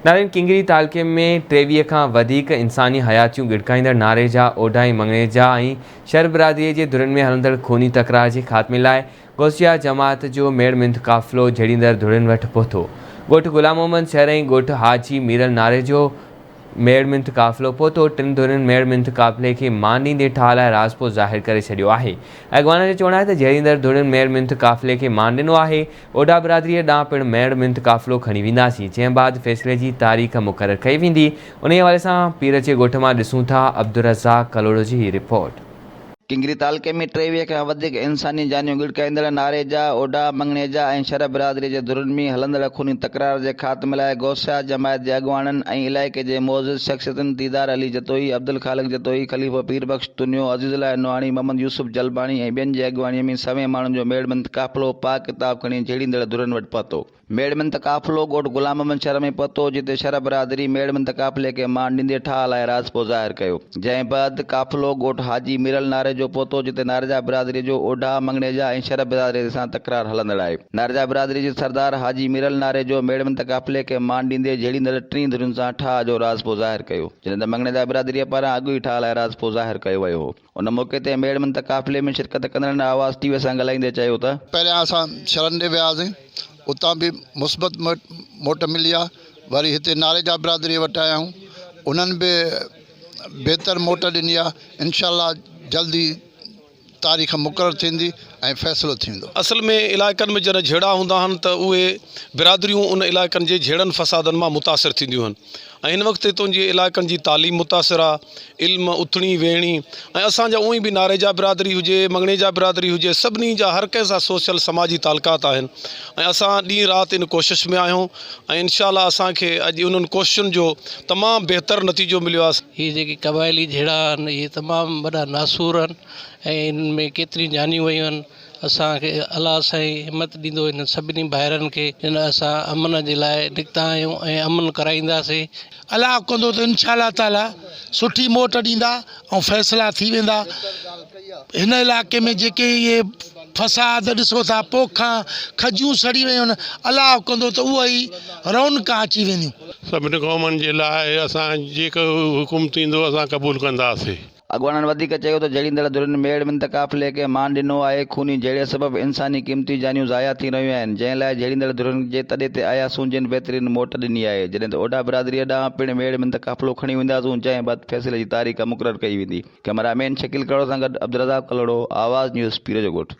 نارين ڪنگري تعلقي ۾ 23 کان وڌيڪ انساني حياتيون ڳڙڪائيندڙ ناريجا، اوڍا ۽ مڱڻيجا ۽ شر برادري جي ڌرين ۾ هلندڙ خوني تڪرار جي خاتمي لاء غوثيه جماعت جو ميڙ منٿ قافلو جهيڙيندڙ ڌرين وٽ پهتو. ڳوٺ غلام محمد شر ۽ ڳوٺ حاجي ميرل ناريجو ميڙ منٿ قافلو پهتو، ٽن ڌرين ميڙ منٿ قافلي کي مان ڏيندي ٺاهه لاء راضپو ظاهر ڪري ڇڏيو آهي. اڳواڻن جو چوڻ آهي ته جهيڙيندڙ ڌرين ميڙ منٿ قافلي کي مان ڏنو آهي، اوڍا برادريء ڏانهن پڻ ميڙ منٿ قافلو کڻي وينداسين، جنهن بعد فيصلي جي تاريخ مقرر ڪئي ويندي. انهيء حوالي سان پيرچي ڳوٺ مان ڏسون ٿا عبدالرزاق ڪلهوڙو جي هي رپورٽ. ڪنگري تعلقي ۾ 23 کان وڌيڪ انساني جانيون ڳڙڪائيندڙ ناريجا، اوڍا، مڱڻيجا ۽ شر برادري جي ڌرين ۾ هلندڙ خوني تڪرار جي خاتمي لاء غوثيه جماعت جي اڳواڻن ۽ علائقي جي معزز شخصيتن ديدار علي جتوئي، عبدالخالق جتوئي، خليفو پير بخش تنيو، عزيز الله نوحاڻي، محمد يوسف جلباڻي ۽ ٻين جي اڳواڻي ۾ سوين ماڻهن جو ميڙ منٿ قافلو پاڪ ڪتاب کڻي جهيڙيندڙ ڌرين وٽ پهتو. ميڙ منٿ قافلو ڳوٺ غلام محمد شھر ۾ پهتو، جتي شھر برادري ميڙ منٿ قافلي کي مان ڏيندي ٺاهه لاء راضپو ظاهر ڪيو. جنهن بعد قافلو ڳوٺ حاجي ميرل ناريجو پهتو، جتي ناريجا برادري جو اوڍا، مڱڻيجا ۽ شھر برادري سان تڪرار هلندڙ آهي. ناريجا برادري جي سردار حاجي ميرل ناريجو ميڙ منٿ قافلي کي مان ڏيندي جهيڙيندڙ ٽنهي ڌرين سان ٺاهه جو راضپو ظاهر ڪيو، جڏهن ته مڱڻيجا برادريء پاران اڳ ئي ٺاهه لاء راضپو ظاهر ڪيو ويو هو. ان موقعي تي ميڙ منٿ قافلي ۾ شرڪت ڪندڙن آواز ٽي وي سان ڳالهائيندي چيو ته. پهريان اسان شرن ڏي وياسين اتان به مثبت موٽ ملي آ وري هتي ناريجا برادري وٽ آيا آهيون انهن به بهتر موٽ ڏني آ انشاء الله جلدي تاريخ مقرر ٿيندي ۽ فيصلو ٿيندو. اصل ۾ علائقن ۾ جڏهن جهيڙا هوندا آهن ته اهي برادريون ان علائقن جي جهيڙن فسادن مان متاثر ٿينديون آهن ۽ هن وقت هتون جي علائقن جي تعليم متاثر آهي علم اٿڻي ويهڻي ۽ اسان جا اونئي به ناريجا برادري هجي مڱڻيجا برادري هجي سڀني جا هر ڪنهن سان سوشل سماجي تعلقات آهن ۽ اسان ڏينهن رات ان ڪوشش ۾ آهيون ۽ انشاء الله اسان کي اڄ انهن ڪوششن جو تمام بهتر نتيجو مليو آهي. هي جيڪي قبائلي جهيڙا آهن اهي تمام وڏا ناسور آهن ۽ انهن ۾ ڪيتريون جانيون ويون آهن اسان کي الله سائين همت ڏيندو انهن سڀني ڀائرن کي جن اسان امن جي لاء نڪتا آهيون ۽ امن ڪرائينداسين. الله ڪندو ته انشاء الله تعالي سٺي موٽ ڏيندا ۽ فيصلا ٿي ويندا هن علائقي ۾ جيڪي اهي فساد ڏسو ٿا پوکان کجيون سڙي ويون آهن الله ڪندو ته اهي ئي رونقان اچي وينديون. سڀني قومن جي لاء اسان جيڪو حڪم ٿيندو اسان قبول ڪنداسين. اڳواڻن وڌيڪ چيو ته جهيڙيندڙ ڌرين ميڙ منٿ قافلي کي مان ڏنو آهي، خوني جهيڙي سبب انساني قيمتي جانيون ضايع ٿي رهيون آهن، جنهن لاء جهيڙيندڙ ڌرين جي تڏي تي آياسون جن بهترين موٽ ڏني آهي، جڏهن ته اوڍا برادريء ڏانهن پڻ ميڙ منٿ قافلو کڻي وينداسون، جنهن بعد فيصلي جي تاريخ مقرر ڪئي ويندي. ڪئميرا مين شڪيل ڪلهوڙو سان گڏ عبدالرزاق ڪلهوڙو، آواز نيوز، پير جو ڳوٺ.